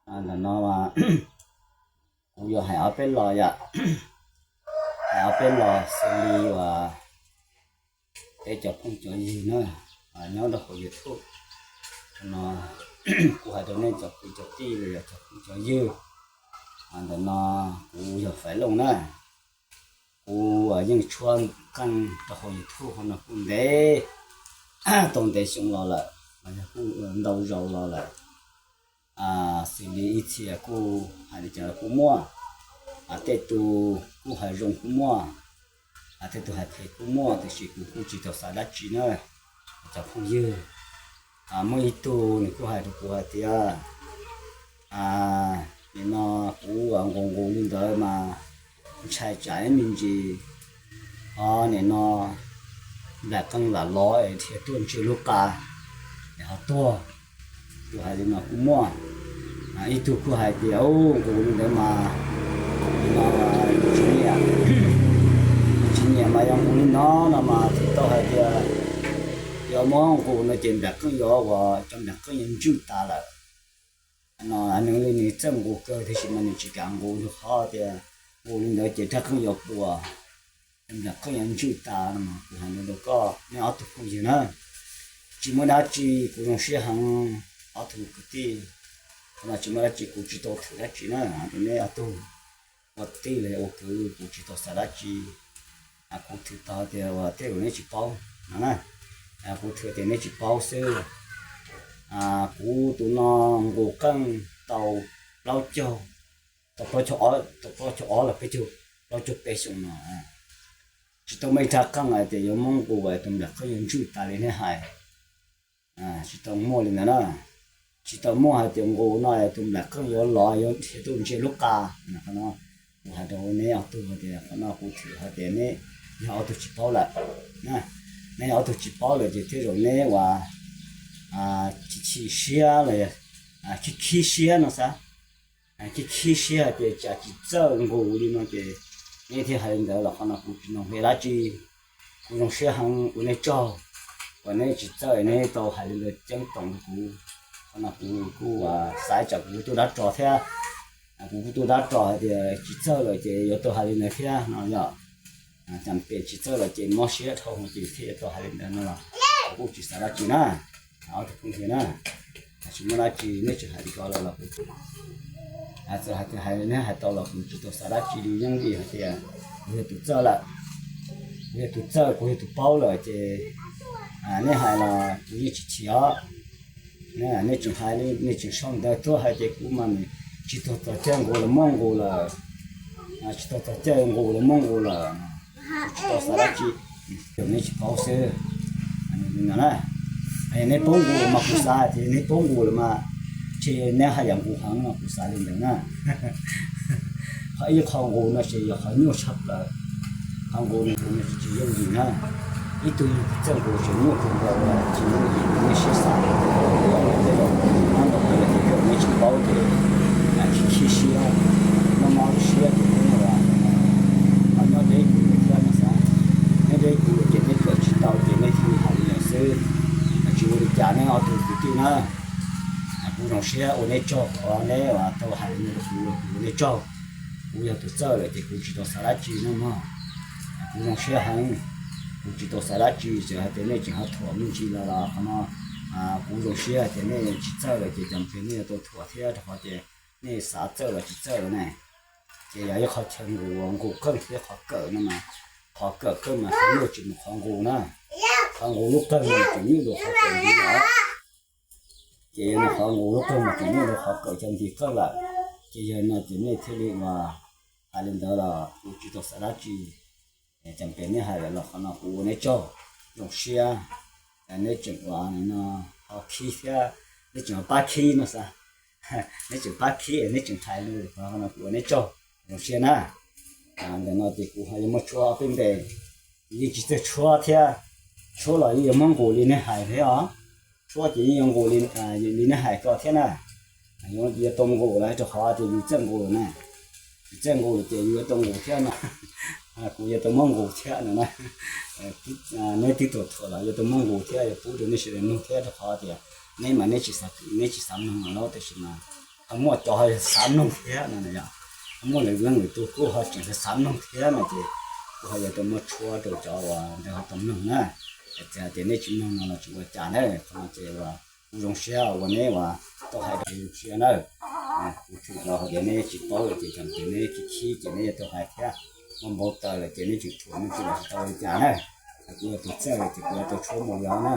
Ntawm no kuv yuav hais ob peb lo yom, hais ob peb lo xws li uas peb cov phooj cov ywg na, nyob rau hauv YouTube no, kuv hais rau nej cov kwv cov tij los yog cov phooj cov ywg. Ntawm no kuv yog Faiv Looj na, kuv yeej tshuab qeej rau hauv YouTube no kuj ntev, tau ntev xyoo los lawm, yog kuj ntau zaus los lawm. Xws li ib txhia kuj hais li cas los kuj muaj, tej tus kuj hais zoo kuj muaj, tej tus hais phem kuj muaj, tiam sis kuv kuj tsis tau xav dab tsi na, cov phooj ywg. Muaj ib tug nws kuj hais rau kuv hais tias, nim no kuv nqus nqus li ntawd mas ntshai tsam ib me ntsis, o, nim no nplaim qeej lam lov es dhia tuaj ntsia lub qa es ho tuag. Tus hais li no kuj muaj. Ib tug kuj hais tias, nqus li ntawd mas, nim no tsis nyiam, tsis nyiam mas yog nqus li no no mas thiaj tau hais tias yog muab nqus no ces nplaim qeej yuav ua cov nplaim qeej yuav ntswj tas lawm. No nws li nws txawj nqus kawg tiam sis mas nws tsis kam nqus rau qhov tias nqus li ntawd ces rab qeej yuav puas, nplaim qeej yuav ntswj tas no mas kuv hais li ntawd rau koj nej ob tug phooj ywg na. Tsis muaj dab tsi, kuv zoo siab heev ob tug kwv tij, tsis muaj dab tsi, kuv tsis tau thwm dab tsi na, rau neb ob tug ua tij los yog ua kwv kuv tsis tau xav dab tsi. Kuv thwm tau tias uas tej zaum neb tsis paub no na, kuv thwm tias neb tsis paub xwb. Kuv tus no nqus qeej tau plaub caug, tau plaub caug ob, tau plaub caug ob los peb caug, plaub caug peb xyoo no, tsis tau muaj ib rab qeej hais tias yuav muab nqus es tus nplaim qeej yuav ntswj tas li neb hais. Tsis tau muaj li ntawd na. Tsis tau muaj hais tias nqus no tus nplaim qeej yuav lov yuav dhia tuaj ntsia lub qa. Qhov no kuv hais rau neb ob tug tias qhov no kuv thwm hais tias neb yog ob tug tsis paub lawm. Neb yog ob tug tsis paub lawm ces tej zaum neb uas chim chim siab los khib khib siab no xav, khib khib siab hais tias cas tsis txawj nqus li no ces neb thiaj hais li ntawd los qhov no kuv tsis ntseeg dab tsi. Kuv zoo siab heev ua neb tsaug uas neb tsis txawj neb tau hais li ntawd ceeb toom rau kuv. Qhov no kuv kuj xav tsam kuv kuj tuaj dab ros thiab, kuv kuj tuaj dab ros hais tias tsis txawj lawm ces yuav tau hais li ntawd thiab no yom. Cas pem tsis txawj lawm ces mob siab dhau ces thiaj yuav tau hais li ntawd no los kuv kuj tsis xav dab tsi na. Ob tug phooj ywg na, tsis muaj dab tsi, neb tsis hais li ko lawm los kuv txawm hais tias hais neb hais tau los kuv tsis tau xav dab tsi li, yeej vim hais tias kuv yog tus txawj lawm, kuv yog tus txawj, kuv yog tus paub lawm ces neb hais los kuv yeej tsis chim os. Nej tseem hais li, nej tseem sau ntawv tuaj hais tias kuv mas tsis tau txog caij nqus los muab nqus lawm, tsis tau txog caij nqus los muab nqus lawm, kuv tsis tau xav dab tsi, neb tsis paub xwb. Neb paub nqus mas kuv xav tias neb paub nqus lawm mas, ces neb haj yam nqus heev no kuv xav li ntawd na. Qhov ib qho nqus no ces yog qhov nyuaj tshaj plaws. Qhov nqus no kuv tsis yooj yim na. Ib tug yog txawj nqus ces nyuaj kawg nkaus, tsis yooj yim nej siab xav. Tej zaum neb tsis paub ces khib khib siab, mob mob siab ces neb qhov nyob deb kuv thiab no xav. Neb deb kuv ces neb kawm tsis tau ces neb thiaj li hais li ntawd xwb. Tsis ua li cas neb ob tug kwv tij na. Kuv zoo siab ua neb tsaug, neb tau hais li ntawd rau kuv, kuv ua neb tsaug. Kuv yog tus txawj lawm ces kuv tsis tau xav dab tsi no mog. Kuv zoo siab heev, kuv tsis tau xav dab tsi, txawm hais tias nej tseem ho thuam me ntsis los los qhov no kuv zoo siab hais tias nej tsis txawj lawm ces cas pes nej yuav tau thuam thiab rau qhov tias nej xav txawj los tsis txawj lawm ne. Ces yog ib qho chaw nqus, nqus qeej thiab qhov kawm no mas, qhov kawm kawg mas qhov nyuaj tsis mus qhov nqus na. Qhov nqus lub qeej mas tseem nyuaj dua qhov kawm ntxiv lawm. Ces yog no qhov nqus lub qeej mas tseem nyuaj dua qhov kawm cov ntxiv qeej lawm. Ces yog no ces nej thiaj li uas hais li ntawd los kuv tsis tau xav dab tsi. Cas pes nej hais lawm los qhov no kuv ua neb tsaug, zoo siab. Neb tseem uas no ho khib thiab, neb tseem pab khib no xav. Neb tseem pab khib, neb tseem hais li qhov no kuv ua neb tsaug, zoo siab na. Ntawm no ces kuv ho yuav muab tshuab peb npe, yeej tsis txawj tshuab thiab, tshuab los yeej yuav muab nqus li neb hais thiab os. Tshuab ces yeej yuav nqus li, li neb hais ko thiab na. Yuav tau nqus lawm rau qhov tias yus txawj nqus lawm na. Yus txawj nqus lawm ces yus yuav tau nqus thiab no. Kuv yuav tau muab nqus thiab no na. Neb twb tuaj thuam los yuav tau muab nqus thiab, yuav pub rau nej sawv daws mloog thiab rau qhov tias neb mas neb tsis xav, neb tsis xav mloog no los tab sis mas Ho muaj cov ho xav mloog thiab no, ho muaj lwm leej lwm tus kuj ho tseem xav mloog thiab no ces kuv ho yuav tau muab tshuab rau cov uas ntawd ho tau mloog na. Txawm tias neb tsis mloog no los tsis ua cas na, qhov no ces uas kuv zoo siab uas neb uas tau hais rau zoo siab na. Kuv tsuas los hais tias neb tsis paub lawm ces tseem tias neb khib khib ces neb yuav tau hais thiab, muaj npau taws lawm ces neb tseem thuam neb tsis los tsis tau ua cas na. Kuv yog tus txawj ces kuv yuav tau tshuab mus li os na.